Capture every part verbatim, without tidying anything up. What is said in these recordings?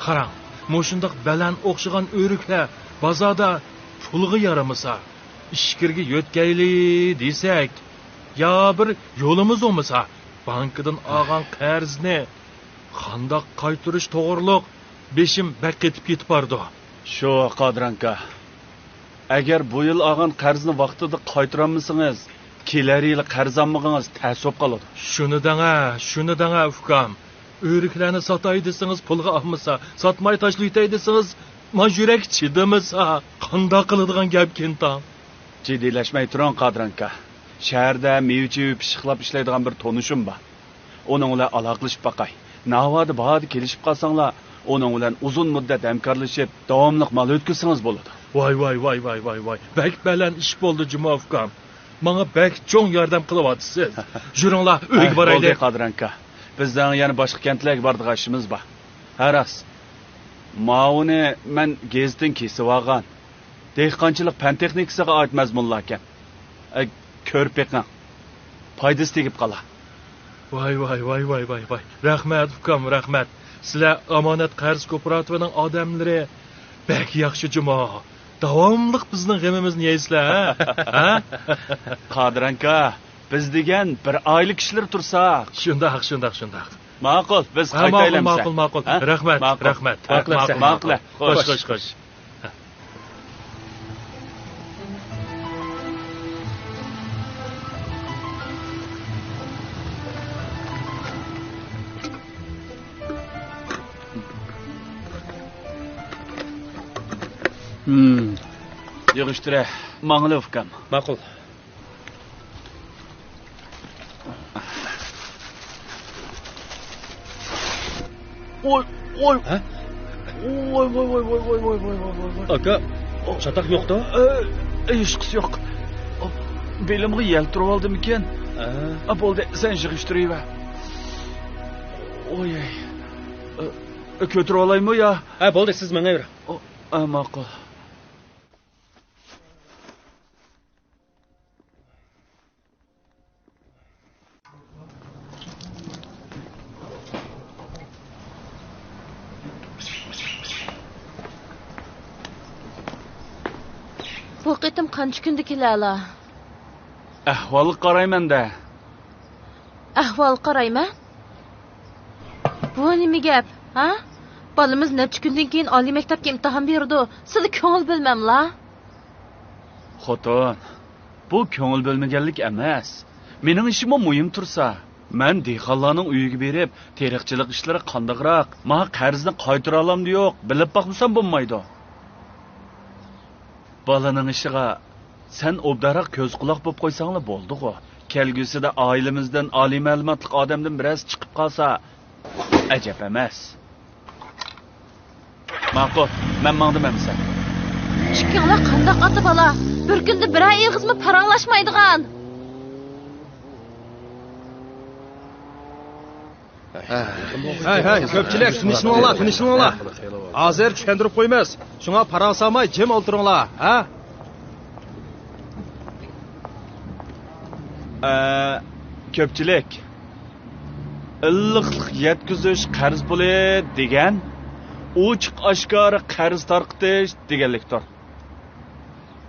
قاراڭ، مۇشۇنداق بەلەن ئوخشىغان ئۆرۈكلەر بازاردا پۇلغا يارىمىسا، ئىچكىرىگە يۆتكەيلى دېسەك، يا بىر يولىمىز بولمىسا، بانكىدىن ئالغان قەرزنى قانداق قايتۇرۇش توغرۇلۇق بېشىم بەك قېتىپ كېتىپ بارىدۇ. شۇ، قادىر ئاكا. ئەگەر بۇ يىل ئالغان قەرزنى ۋاقتىدا قايتۇرالمىسىڭىز، كېلەر يىلى قەرز ئالمىغىڭىز تەس بولۇپ قالىدۇ. شۇنى دەڭە، شۇنى دەڭە، ئۇكام. ئۆرۈكلەرنى ساتاي دېسىڭىز پۇلغا ئالمىسا، ساتماي تاشلىۋېتەي دېسىڭىز، ما يۈرەك چىدىمىسا، قانداق قىلىدىغان گەپكىن تاڭ؟ جىددىيلەشمەي تۇرۇڭ، قادىر ئاكا. شەھەردە مېۋە-چېۋە پىششىقلاپ ئىشلەيدىغان بىر تونۇشۇم بار. ئۇنىڭ بىلەن ئالاقىلىشىپ باقاي. ناۋادا باھادا كېلىشىپ قالساڭلار، ئۇنىڭ بىلەن ئۇزۇن مۇددەت ھەمكارلىشىپ، داۋاملىق مال ئۆتكۈزسىڭىز بولىدۇ. ۋاي، ۋاي، ۋاي، ۋاي، ۋاي، ۋاي. بەك بەلەن ئىش بولدى جۇمۇ ئۇكام. ماڭا بەك چوڭ ياردەم قىلىۋاتىسىز. يۈرۈڭلار، ئۆيگە ھە، بارايلى. بولدى، قادىر ئاكا. بىزنىڭ يەنە باشقا كەنتلەرگە بارىدىغان ئىشىمىز بار. ھە، راست. ماۋۇنى مەن گېزىتتىن كېسىۋالغان. دېھقانچىلىق پەن تېخنىكىسىغا ئائىت مەزمۇنلاركەن. ئە، كۆرۈپ بېقىڭ. پايدىسى تېگىپ قالار. ۋاي، ۋاي، ۋاي، ۋاي، ۋاي، ۋاي. رەھمەت، ئۇكام، رەھمەت. سىلەر ئامانەت قەرز كوپىراتىپىنىڭ ئادەملىرى بەك ياخشى جۇمۇ. داۋاملىق بىزنىڭ غېمىمىزنى يەيسىلەر، ھە؟ ھە؟ قادىر ئاكا، بىز دېگەن بىر ئائىلە كىشىلىرى تۇرساق. شۇنداق، شۇنداق، شۇنداق. ماقۇل، بىز ھە، ماقۇل، قايتايلى ئەمسە. ماقۇل، ماقۇل. ھە؟ رەھمەت، ماقۇل. رەھمەت. ماقۇل، ماقۇل، ماقۇل. ماقۇل. خوش، خوش، خوش. ھىم. يىغىشتۇرە، ماڭىلى ئۇكام. ماقۇل. ۋوي، ۋوي. ھە؟ ۋوي، ۋوي، ۋوي. ئاكا، چاتاق يوقتا؟ ئە، ھېچقىسى يوق. بېلىمغا يەل تۇرۇۋالدىمىكىن؟ ھە. ئا، بولدى، سەن يىغىشتۇرۇۋەر. ۋوي. ئە، كۆتۈرۈۋالايمۇ يا؟ ھە، بولدى، سىز مېڭىۋېرىڭ. ئا، ماقۇل. بۇ قېتىم قانچە كۈندە كېلەلا؟ ئەھۋالغا قارايمەن-دە. ئەھۋالغا قارايمەن؟ بۇ نېمە گەپ، ھە؟ بالىمىز نەچچە كۈندىن كېيىن ئالىي مەكتەپكە ئىمتىھان بېرىدۇ، سىلى كۆڭۈل بۆلمەملا؟ خوتۇن، بۇ كۆڭۈل بۆلمىگەنلىك ئەمەس. مېنىڭ ئىشىممۇ مۇھىم تۇرسا. مەن دېھقانلارنىڭ ئۆيىگە بېرىپ، تېرىقچىلىق ئىشلىرى قانداقراق، ماڭا قەرزنى قايتۇرالامدۇ يوق، بىلىپ باقمىسام بولمايدۇ. بالىنىڭ ئىشىغا سەن ئوبدانراق كۆز-قۇلاق بولۇپ قويساڭلا بولدىغۇ. كەلگۈسىدە ئائىلىمىزدىن ئالىي مەلۇماتلىق ئادەمدىن بىرەرسى چىقىپ قالسا، ئەجەب ئەمەس. ماقۇل، مەن ماڭدىم ئەمىسە. ئىككىڭلار قانداق ئاتا-بالا؟ بىر كۈندە بىرەر ئېغىزمۇ پاراڭلاشمايدىغان. ھەي، ھەي، كۆپچىلىك، تىنچلىنىڭلار، تىنچلىنىڭلار. ھازىر چۈشەندۈرۈپ قويىمىز. شۇڭا پاراڭ سالماي جىم ئولتۇرۇڭلار، ھە؟ ئە، كۆپچىلىك، ئىللىقلىق يەتكۈزۈش قەرز پۇلى دېگەن ئوچۇق-ئاشكارا قەرز تارقىتىش دېگەنلىكتۇر.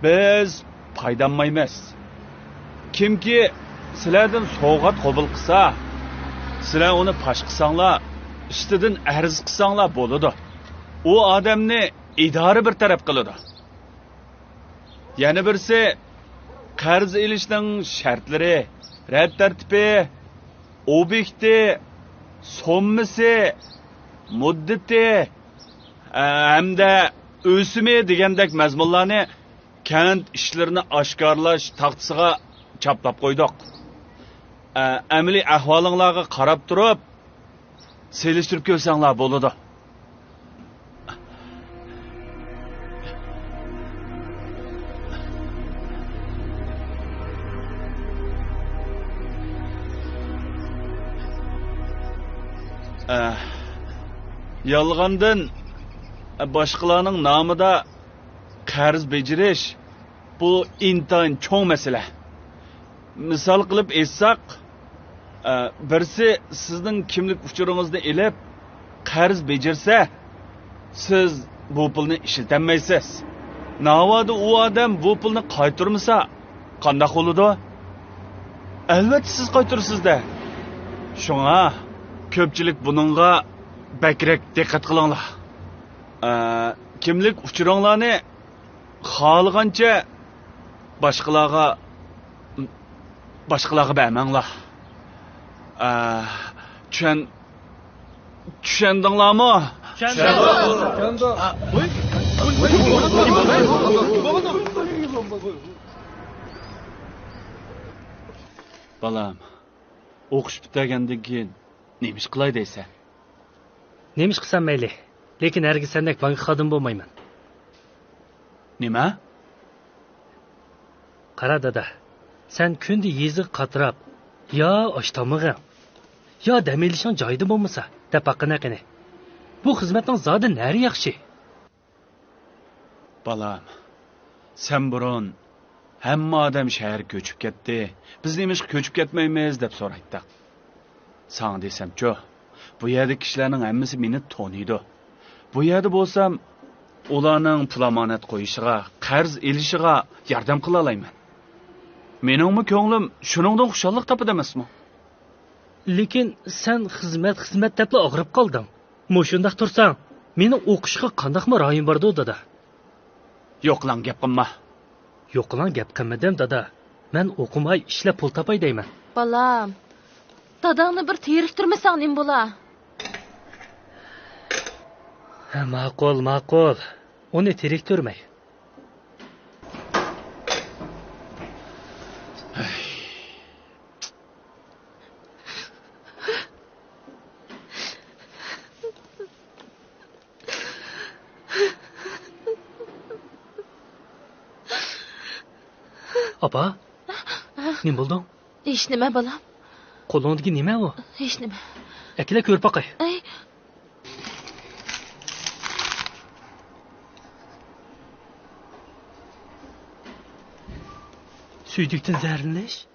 بىز پايدالانمايمىز. كىمكى سىلەردىن سوۋغات قوبۇل قىلسا، سىلەر ئۇنى پاش قىلساڭلار، ئۈستىدىن ئەرز قىلساڭلار بولىدۇ. ئۇ ئادەمنى ئىدارە بىر تەرەپ قىلىدۇ. يەنە بىرسى، قەرز ئېلىشنىڭ شەرتلىرى، رەت تەرتىپى، ئوبيېكتى، سوممىسى، مۇددىتى، ئە، ھەمدە ئۆسۈمى دېگەندەك مەزمۇنلارنى كەنت ئىشلىرىنى ئاشكارىلاش تاختىسىغا چاپلاپ قويدۇق. ئە، ئەمەلىي ئەھۋالىڭلارغا قاراپ تۇرۇپ، سېلىشتۇرۇپ كۆرسەڭلار بولىدۇ. ئە، يالغاندىن باشقىلارنىڭ نامىدا قەرز بېجىرىش، بۇ ئىنتايىن چوڭ مەسىلە. مىسال قىلىپ ئېيتساق، ئە، بىرسى سىزنىڭ كىملىك ئۇچۇرىڭىزنى ئېلىپ، قەرز بېجىرسە، سىز بۇ پۇلنى ئىشلىتەلمەيسىز. ناۋادا ئۇ ئادەم بۇ پۇلنى قايتۇرمىسا، قانداق بولىدۇ؟ ئەلۋەتتە سىز قايتۇرىسىز-دە. شۇڭا كۆپچىلىك بۇنىڭغا بەكرەك دىققەت قىلىڭلار. ئە، كىملىك ئۇچۇرۇڭلارنى خالىغانچە باشقىلارغا، باشقىلارغا بەرمەڭلار. ئە، چۈشەن-، چۈشەندىڭلارمۇ؟ چۈشەندۇق. چۈشەندۇق. بالام، ئوقۇش پۈتتۈرگەندىن كېيىن نېمە ئىش قىلاي دەيسەن؟ نېمە ئىش قىلسام مەيلى، لېكىن ھەرگىز سەندەك بانكا خادىمى بولمايمەن. نېمە؟ قارا دادا، سەن كۈندە يېزىغا قاتراپ، يا ئاش تامىقىڭ، يا دەم ئېلىشىڭ جايىدا بولمىسا، دەپ باققىنا قېنى. بۇ خىزمەتنىڭ زادى نەرى ياخشى؟ بالام، سەن بۇرۇن ھەممە ئادەم شەھەرگە كۆچۈپ كەتتى، بىز نېمىشقا كۆچۈپ كەتمەيمىز دەپ سورايتتىڭ. ساڭا دېسەمچۇ، بۇ يەردىكى كىشىلەرنىڭ ھەممىسى مېنى تونۇيدۇ. بۇ يەردە بولسام، ئۇلارنىڭ پۇل ئامانەت قويۇشىغا، قەرز ئېلىشىغا ياردەم قىلالايمەن. مېنىڭمۇ كۆڭلۈم شۇنىڭدىن خۇشاللىق تاپىدۇ ئەمەسمۇ؟ لېكىن سەن خىزمەت، خىزمەت دەپلا ئاغرىپ قالدىڭ. مۇشۇنداق تۇرساڭ، مېنىڭ ئوقۇشقا قانداقمۇ رايىم بارىدۇ، دادا؟ يوقىلاڭ گەپ قىلما. يوقىلاڭ گەپ قىلمىدىم، دادا. مەن ئوقۇماي، ئىشلەپ پۇل تاپاي دەيمەن. بالام، داداڭنى بىر تېرىكتۈرمىسەڭ نېمە بولا؟ ھە، ماقۇل، ماقۇل. ئۇنى تېرىكتۈرمەي. ئاپا، نېمە بولدۇڭ؟ ھېچنېمە، بالام. قولۇڭدىكى نېمە ئۇ؟ ھېچنېمە. ئەكېلە، كۆرۈپ باقاي. ئەي. سۈيدۈكتىن زەھەرلىنىش؟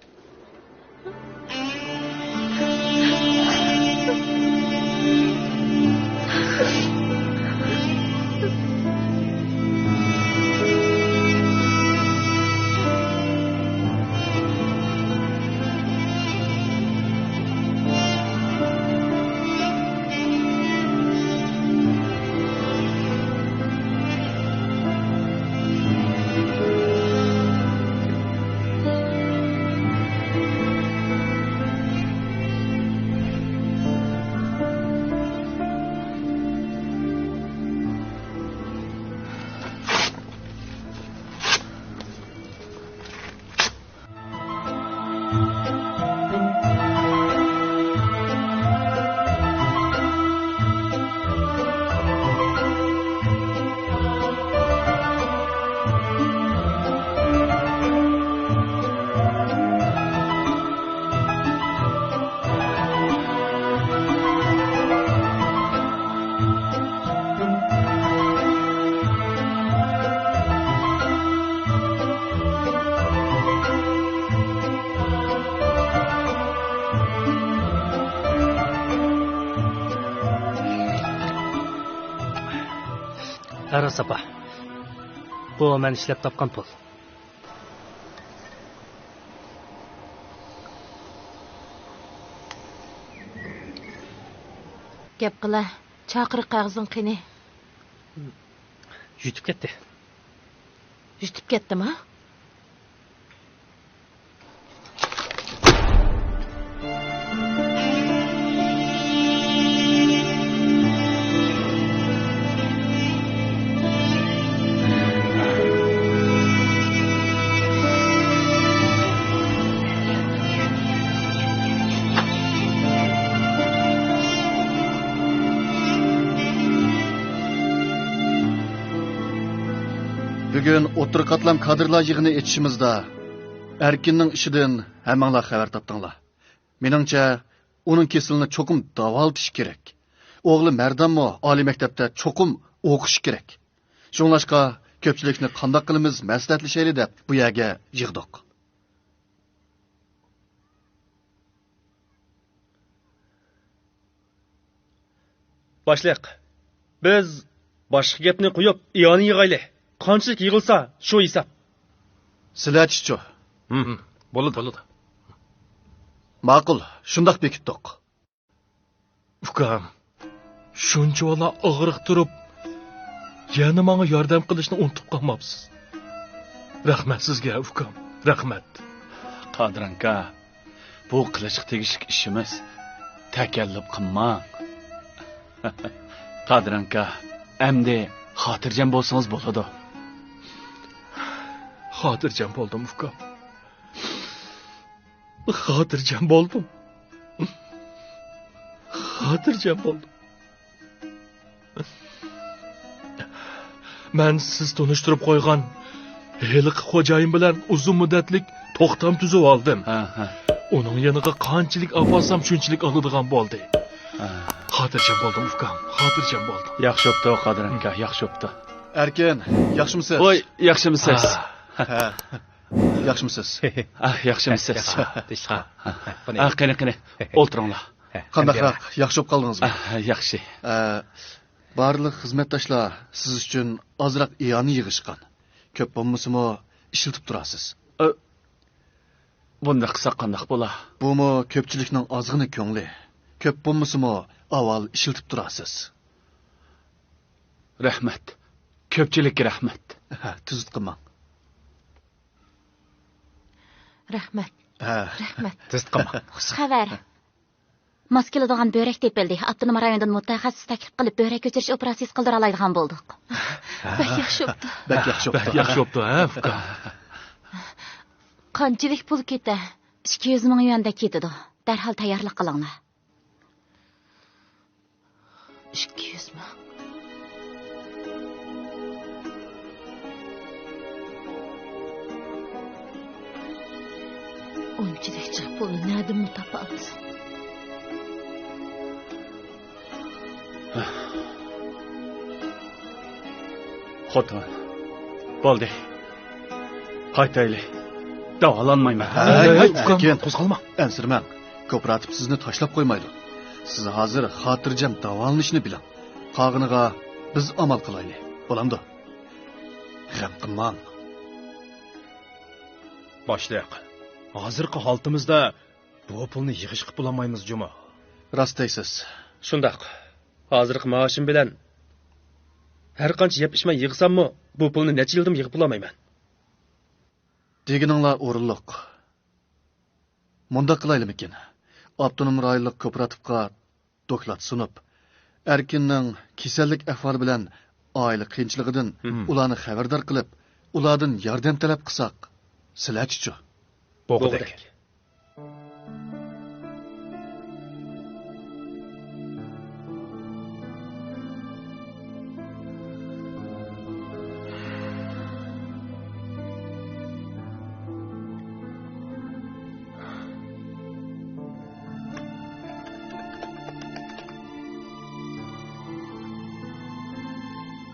ھە، راست ئاپا. بۇ مەن ئىشلەپ تاپقان پۇل. گەپ قىلە، چاقىرىق قەغىزىڭ قېنى؟ يۈتۈپ كەتتى. يۈتۈپ كەتتىما؟ بۈگۈن ئوتتۇرا قاتلام كادىرلار يىغىنى ئېچىشىمىزدا، ئەركىننىڭ ئىشىدىن ھەممىڭلار خەۋەر تاپتىڭلار. مېنىڭچە، ئۇنىڭ كېسىلىنى چوقۇم داۋالىتىش كېرەك. ئوغلى مەردانمۇ ئالىي مەكتەپتە چوقۇم ئوقۇشى كېرەك. شۇڭلاشقا، كۆپچىلىكنى قانداق قىلىمىز، مەسلىھەتلىشەيلى دەپ بۇ يەرگە يىغدۇق. باشلىق، بىز باشقا گەپنى قويۇپ، ئىئانە يىغايلى. قانچىلىك يىغىلسا، شۇ ھېساب. سىلەرچىچۇ؟ ھىم، بولىدۇ. بولىدۇ. ماقۇل، شۇنداق بېكىتتۇق. ئۇكام، شۇنچىۋالا ئاغرىقتۇرۇپ، يەنە ماڭا ياردەم قىلىشنى ئۇنتۇپ قالماپسىز. رەھمەت سىزگە، ئۇكام، رەھمەت. قادىر ئاكا، بۇ قىلىشقا تېگىشلىك ئىش ئەمەس. تەكەللۇپ قىلماڭ. قادىر ئاكا، ئەمدى خاتىرجەم بولسىڭىز بولىدۇ. خاتىرجەم بولدۇم، ئۇكام. خاتىرجەم بولدۇم. خاتىرجەم بولدۇم. مەن سىز تونۇشتۇرۇپ قويغان ھېلىقى خوجايىن بىلەن ئۇزۇن مۇددەتلىك توختام تۈزۈۋالدىم. ھە، ھە. ئۇنىڭ يېنىغا قانچىلىك ئاپارسام، شۇنچىلىك ئالىدىغان بولدى. ھە. خاتىرجەم بولدۇم، ئۇكام، خاتىرجەم بولدۇم. ياخشى بوپتۇ، قادىر ئاكا، ياخشى بوپتۇ. ئەركىن، ياخشىمۇسىز؟ ۋاي، ياخشىمۇسىز؟ ھە. ياخشىمۇسىز؟ ئاھ، ياخشىمۇسىز؟ ياخشى. ھە، ھە. قېنى، قېنى، ئولتۇرۇڭلار. قانداقراق، ياخشى بوپ قالدىڭىزمۇ؟ ئاھ، ياخشى. ئە، بارلىق خىزمەتداشلار سىز ئۈچۈن ئازراق ئىئانە يىغىشقان. كۆپ بولمىسىمۇ ئىشلىتىپ تۇرارسىز. ئە، بۇنداق قىلساق قانداق بولا؟ بۇمۇ كۆپچىلىكنىڭ ئازغىنە كۆڭلى. كۆپ بولمىسىمۇ ئاۋۋال ئىشلىتىپ تۇرارسىز. رەھمەت. كۆپچىلىككە رەھمەت. ھە، تۈزۈت قىلماڭ. رەھمەت. ھە. رەھمەت. تۈزۈت قىلماڭ. خۇش خەۋەر. ماس كېلىدىغان بۆرەك تېپىلدى. ئاپتونوم رايوندىن مۇتەخەسسىس تەكلىپ قىلىپ، بۆرەك كۆچۈرۈش ئوپېراتسىيىسى قىلدۇرالايدىغان بولدۇق. بەك ياخشى بوپتۇ. بەك ياخشى بوپتۇ. بەك ياخشى بوپتۇ، ھە، ئۇكا؟ قانچىلىك پۇل كېتە؟ ئىككى يۈز مىڭ يۈەندەك كېتىدۇ. دەرھال تەييارلىق قىلىڭلار. ئىككى يۈز مىڭ. ئۇنچىلىك جىق پۇلنى نەدىنمۇ تاپالىسۇن؟ خوتۇن، بولدى. قايتايلى. داۋالانمايمەن. ھەي، ھەي، ھەي، ئۇكام، قوزغالماڭ. ئەنسىرىمەڭ. كوپىراتىپ سىزنى تاشلاپ قويمايدۇ. سىز ھازىر خاتىرجەم داۋالىنىشنى بىلىڭ. قالغىنىغا بىز ئامال قىلايلى. بولامدۇ؟ غەم قىلماڭ. باشلىق، ھازىرقى ھالىتىمىزدە بۇ پۇلنى يىغىش قىلىپ بولالمايمىز جۇمۇ. راست دەيسىز. شۇنداق. ھازىرقى مائاشىم بىلەن ھەر قانچە يەپ ئىچمەي يىغساممۇ، بۇ پۇلنى نەچچە يىلدىمۇ يىغىپ بولالمايمەن. دېگىنىڭلار ئورۇنلۇق. مۇنداق قىلايلىمىكىن؟ ئاپتونوم رايونلۇق كوپىراتىپقا دوكلات سۇنۇپ، ئەركىننىڭ كېسەللىك ئەھۋالى بىلەن ئائىلە قىيىنچىلىقىدىن ئۇلارنى خەۋەردار قىلىپ، ئۇلاردىن ياردەم تەلەپ قىلساق، سىلەرچىچۇ؟ بوغدەك.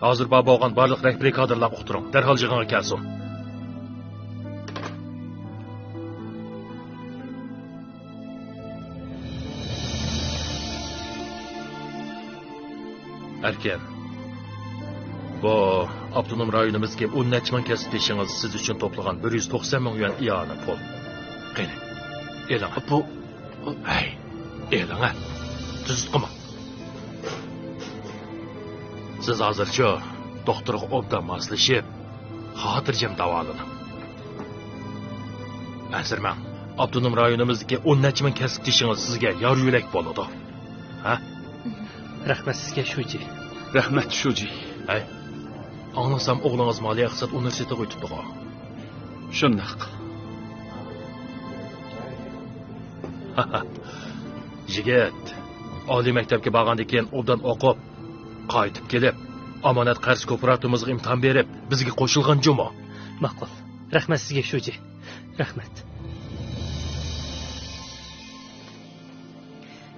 ھازىر بار بولغان بارلىق رەھبىرىي كادىرلارغا ئۇقتۇرۇڭ، دەرھال يىغىنغا كەلسۇن. ئەركىن، بۇ ئاپتونوم رايونىمىزدىكى ئون نەچچە مىڭ كەسىپدىشىڭىز سىز ئۈچۈن توپلىغان بىر يۈز توقسان مىڭ يۈەن ئىئانە پۇل. قېنى، ئېلىڭ. بۇ، ھەي، ئېلىڭ، ھە. تۈزۈت قىلماڭ. سىز ھازىرچۇ دوختۇرغا ئوبدان ماسلىشىپ، خاتىرجەم داۋالىنىڭ. ئەنسىرىمەڭ، ئاپتونوم رايونىمىزدىكى ئون نەچچە مىڭ كەسىپدىشىڭىز سىزگە يار يۆلەك بولىدۇ. ھە؟ رەھمەت سىزگە، شۇجى. رەھمەت، شۇجى. ھەي، ئاڭلىسام، ئوغلىڭىز مالىيە ئىقتىساد ئۇنىۋېرسىتېتىغا ئۆتۈپتىغۇ؟ شۇنداق. يىگىت، ئالىي مەكتەپكە بارغاندىن كېيىن ئوبدان ئوقۇپ، قايتىپ كېلىپ، ئامانەت قەرز كوپىراتىپىمىزغا ئىمتىھان بېرىپ، بىزگە قوشۇلغىن جۇمۇ. ماقۇل. رەھمەت سىزگە، شۇجى. رەھمەت.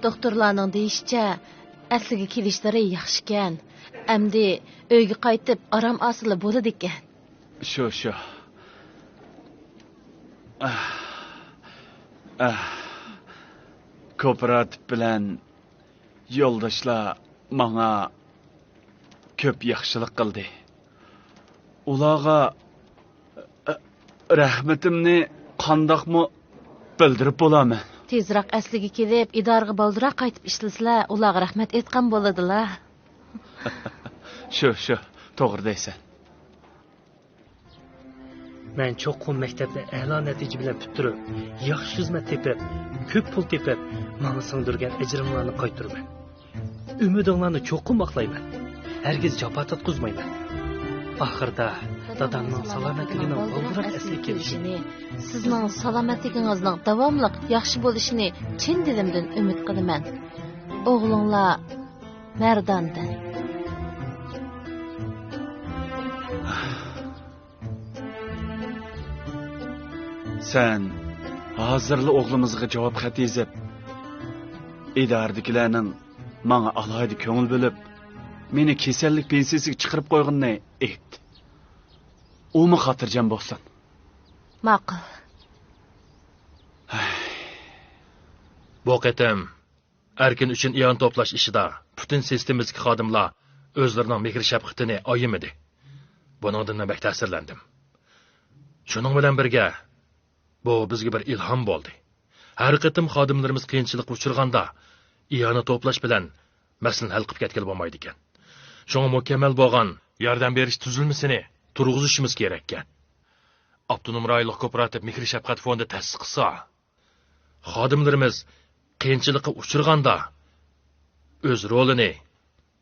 دوختۇرلارنىڭ دېيىشىچە، ئەسلىگە كېلىشلىرى ياخشىكەن. ئەمدى ئۆيگە قايتىپ، ئارام ئالسىلا بولىدىكەن. شۇ، شۇ. ئاھ، ئاھ. كوپىراتىپ بىلەن يولداشلار ماڭا كۆپ ياخشىلىق قىلدى. ئۇلارغا، ئە، رەھمىتىمنى قانداقمۇ بىلدۈرۈپ بولامەن؟ تېزرەك ئەسلىگە كېلىپ، ئىدارىگە بالدۇرراق قايتىپ ئىشلىسىلە، ئۇلارغا رەھمەت ئېيتقان بولىدىلا. شۇ، شۇ، توغرا دەيسەن. مەن چوقۇم مەكتەپنى ئەلا نەتىجە بىلەن پۈتتۈرۈپ، ياخشى خىزمەت تېپىپ، كۆپ پۇل تېپىپ، ماڭا سىڭدۈرگەن ئەجرىڭلارنى قايتۇرىمەن. ئۈمىدىڭلارنى چوقۇم ئاقلايمەن. ھەرگىز جاپا تارتقۇزمايمەن. ئاخىردا دادامنىڭ سالامەتلىكىنىڭ بالدۇراق ئەسلىگە كېلىشىنى، سىزنىڭ سالامەتلىكىڭىزنىڭ داۋاملىق ياخشى بولۇشىنى چىن دىلىمدىن ئۈمىد قىلىمەن. ئوغلۇڭلار مەرداندىن. سەن ھازىرلا ئوغلىمىزغا جاۋاب خەت يېزىپ، ئىدارىدىكىلەرنىڭ ماڭا ئالاھىدە كۆڭۈل بۆلۈپ، مېنى كېسەللىك پېنسىيىسىگە چىقىرىپ قويغىنىنى ئېيت. ئۇمۇ خاتىرجەم بولسۇن. ماقۇل. بۇ قېتىم ئەركىن ئۈچۈن ئىئانە توپلاش ئىشىدا پۈتۈن سىستېمىمىزدىكى خادىملار ئۆزلىرىنىڭ مېھىر-شەپقىتىنى ئايىمىدى. بۇنىڭدىن مەن بەك تەسىرلەندىم. شۇنىڭ بىلەن بىرگە، بۇ بىزگە بىر ئىلھام بولدى. ھەر قېتىم خادىملىرىمىز قىيىنچىلىققا ئۇچرىغاندا، ئىئانە توپلاش بىلەن مەسىلىنى ھەل قىلىپ كەتكىلى بولمايدىكەن. شۇڭا مۇكەممەل بولغان ياردەم بېرىش تۈزۈلمىسىنى تۇرغۇزۇشىمىز كېرەككەن. ئاپتونوم رايونلۇق كوپىراتىپ مېھىر-شەپقەت فوندى تەسىس قىلسا، خادىملىرىمىز قىيىنچىلىققا ئۇچرىغاندا ئۆز رولىنى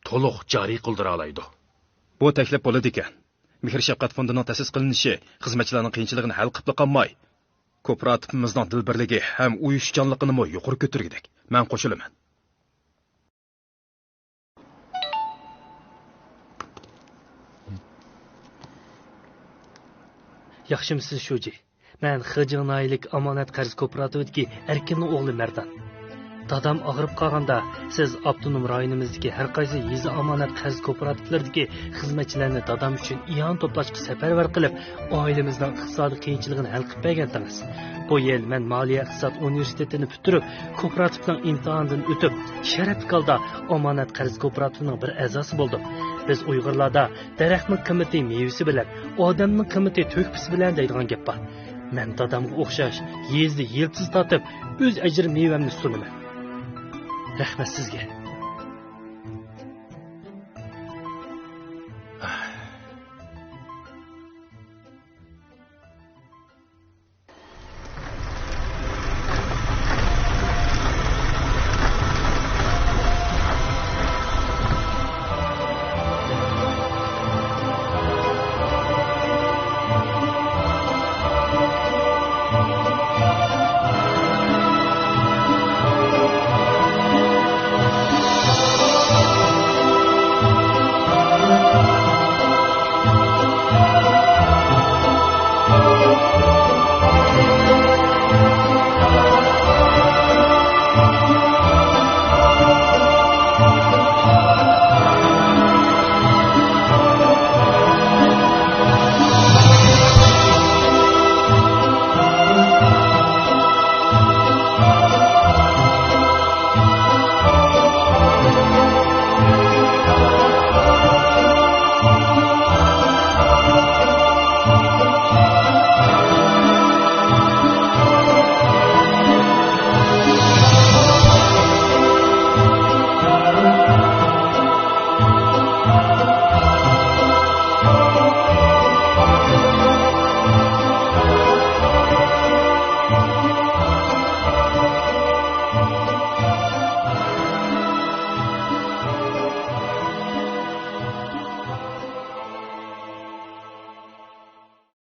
تولۇق جارى قىلدۇرالايدۇ. بۇ تەكلىپ بولىدىكەن. مېھىر-شەپقەت فوندىنىڭ تەسىس قىلىنىشى خىزمەتچىلەرنىڭ قىيىنچىلىقىنى ھەل قىلىپلا قالماي، كوپىراتىپىمىزنىڭ دىلبىرلىكى ھەم ئۇيۇشۇشچانلىقىنىمۇ يۇقىرى كۆتۈرگۈدەك. مەن قوشۇلىمەن. ياخشىمۇسىز، شۇجى؟ مەن خېجىڭ ناھىيەلىك ئامانەت قەرز كوپىراتىپىدىكى ئەركىننىڭ ئوغلى مەردان. دادام ئاغرىپ قالغاندا، سىز ئاپتونوم رايونىمىزدىكى ھەر قايسى يېزا ئامانەت قەرز كوپىراتىپلىرىدىكى خىزمەتچىلەرنى دادام ئۈچۈن ئىئانە توپلاشقا سەپەرۋەر قىلىپ، ئائىلىمىزنىڭ ئىقتىسادىي قىيىنچىلىقىنى ھەل قىلىپ بەرگەنتىڭىز. بۇ يىل مەن مالىيە ئىقتىساد ئۇنىۋېرسىتېتىنى پۈتتۈرۈپ، كوپىراتىپنىڭ ئىمتىھانىدىن ئۆتۈپ، شەرەپلىك ھالدا ئامانەت قەرز كوپىراتىپىنىڭ بىر ئەزاسى بولدۇم. بىز ئۇيغۇرلاردا دەرەخنىڭ قىممىتى مېۋىسى بىلەن، ئادەمنىڭ قىممىتى تۆھپىسى بىلەن دەيدىغان گەپ بار. مەن دادامغا ئوخشاش يېزىدا يىلتىز تارتىپ، ئۆز ئەجرىم مېۋەمنى سۇنىمەن. رەھمەت سىزگە.